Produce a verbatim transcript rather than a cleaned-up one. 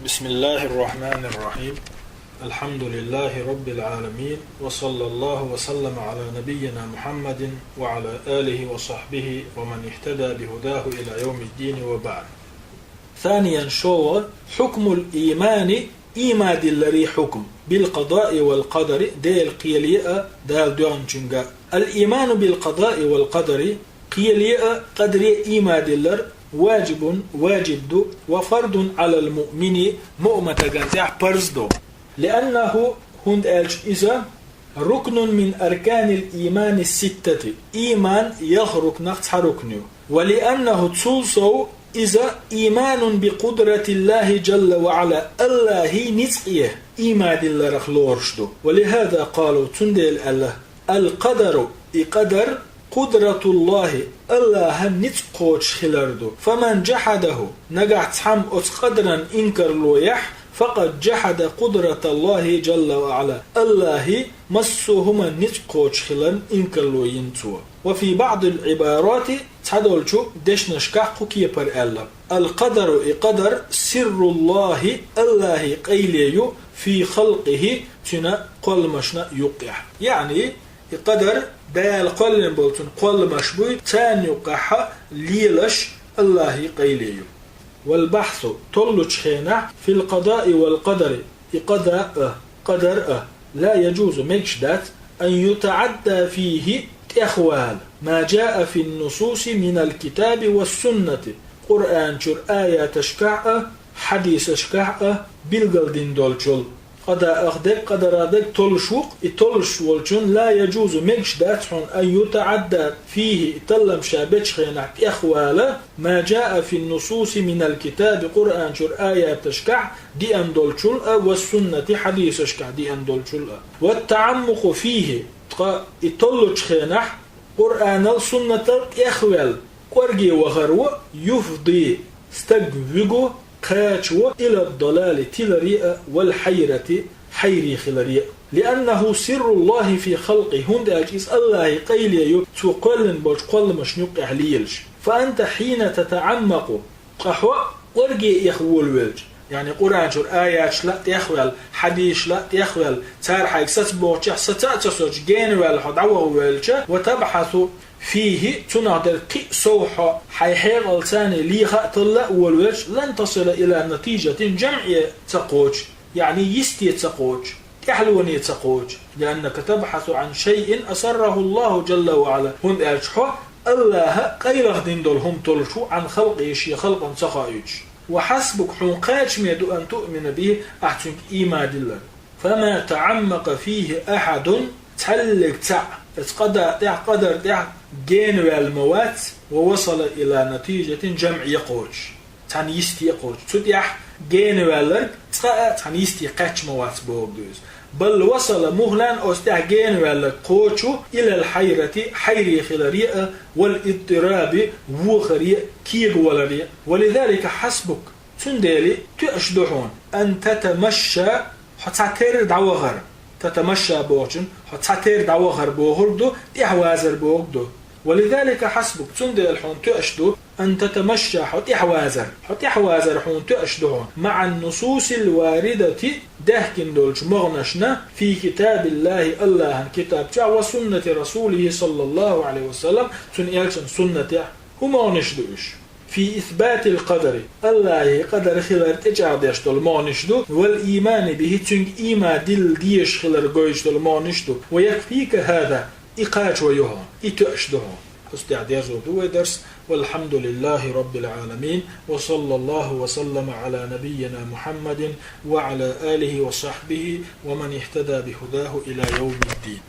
بسم الله الرحمن الرحيم. الحمد لله رب العالمين، وصلى الله وسلم على نبينا محمد وعلى آله وصحبه ومن اهتدى بهداه إلى يوم الدين، وبعد. ثانيا, шолгӀа, حكم الإيمان, иман диллара хьукам, بالقضاء والقدر, Дела кхеле а, Дала доьгӀначунга. الإيمان بالقضاء والقدر, кхеле а, къадаре а иман диллар, واجب, важиб ду, وفرض على المؤمن, муъмина стагана тӀехь парз ду. لأنه, хӀунда аьлча иза, ركن من أركان الإيمان الستة, иман ялх рукнах цхьа рукн ю. ولأنه, цул сов, иза إيمان بقدرة الله جل وعلا, АллахӀа ницкъе иман дилларах лоруш ду. ولهذا قالوا, цундела аьлла: القدر, и къадар, قدرة الله, АллахӀа ницкъ кхочуш хилар ду. فمن جحده, нагахь цхьамма оцу къадаран инкарло яхь, فقد جحد قدرة الله جل وعلا, АллахӀа массо а хӀуманан ницкъ кхочуш хиларна инкарло йина цо. وفي بعض العبارات, цхьадолчу дешнашкахь кху кепара аьлла: القدر, и къадар, سر الله, АллахӀа къайле ю, في خلقه, цуьнан кхолламашна юккъехь. ЯӀни, и къадар, Дала кхоьллина болу цуьнан кхолламаш буй, царна юккъехь лелаш АллахӀа къайле ю. والبحث, толлучу хенахь, في القضاء والقدر, и къада а, къадар а, لا يجوز, мегаш дац, أن يتعدى فيه, тӀехвала, ما جاء في النصوص من الكتاب والسنة, Къуръан чуьра аяташкахь а, хьадисашкахь а билгалдина долчул. Къадаах дерг, къадарах дерг толлуш ву-кх, и толлуш волчун, لا يجوز, мегаш дац хьуна, أن يتعدى فيه, и таллам ша бечу хенахь тӀехвала, ما جاء في النصوص من الكتاب, Къуръан чуьра аяташкахь деана долчул а, والسنة, хьадисашкахь деана долчул а. والتعمق فيه, ткъа и толлучу хенахь Къуръанал, суннатал тӀехваьлла, кӀорге вахар ву, يفضي, стаг вуьгу, кхачаво, إلى الضلال, тиларе а, والحيرة, хьайре хиларе а. لأنه سر الله في خلقه, хӀунда аьлча иза АллахӀа къайле ю, цо кхоьллина болчу кхолламашна юккъехь лелаш. فأنت حين تتعمق, ткъа хьо кӀорге эха волавелча, яъни Къуръан чуьра аяташла а тӀехваьлла, хьадисашла а тӀехваьлла, цара хьайга сацабохучехь саца а ца соцуш, генаваьлла хьо дӀавахавелча, وتبحث فيه, цунах дерг кхин а сов хьо хьайн хьекъалца леха а, талла а волавелча, لن تصل إلى نتيجة, жамӀе ца кхочу, яъни йисте ца кхочу, тӀаьхьалоне ца кхочу. لأنك تبحث عن شيء أسره الله جل وعلا, хӀунда аьлча хьо АллахӀа къайлаха дина долу хӀума толлуш ву, عن خلقه, шен халкъана ца хоуьйтуш. وحسبك, хьуна кхачаме ду, أن تؤمن به, ахь цуьнга ийман диллар. فما تعمق فيه أحد, цхьаллиг цхьаъ, оцу къада тӀехь, къадар тӀехь генаваьлла ма вац, ووصل إلى نتيجة, жамӀе кхочуш, цхьана йисте кхочуш. Цу тӀехь генаваьлларг цкъа а цхьана йисте кхаьчна ма вац бохург ду иза. بل وصل, мухӀлан оцу тӀехь генаваьлларг кхочу, إلى الحيرة, хьайре хиларе а, والاضطراب, вохаре а, кегаваларе а. ولذلك حسبك, цундела тоьаш ду хьуна, أن تتمشى, хьо цхьатерра дӀавахар. تتمشى бохучун, хьо цхьатерра дӀавахар бохург ду, тӀаьхьавазар бохург ду. ولذلك حسبك, цундела хьуна тоьаш ду, أن تتمشى, хьо тӀаьхьавазар. Хьо тӀаьхьавазар хьуна тоьаш ду хьуна, مع النصوص الواردة, даьхкина долчу могӀанашна, في كتاب الله, АллахӀан китаб чохь, وسنة رسوله صلى الله عليه وسلم, цуьнан элчанан суннатехь. ХӀун могӀанаш ду уьш? في إثبات القدر, АллахӀа къадар хилар тӀечӀагӀдеш долу могӀанаш ду, والإيمان به, цуьнга ийман дилла дезаш хилар гойтуш долу могӀанаш ду. ويكفيك هذا, и кхачо ю хьуна, и тоьаш ду хьуна. Оцу тӀехь дерзор ду вай дарс. والحمد لله رب العالمين، وصلى الله وسلم على نبينا محمد وعلى آله وصحبه ومن اهتدى بهداه إلى يوم الدين.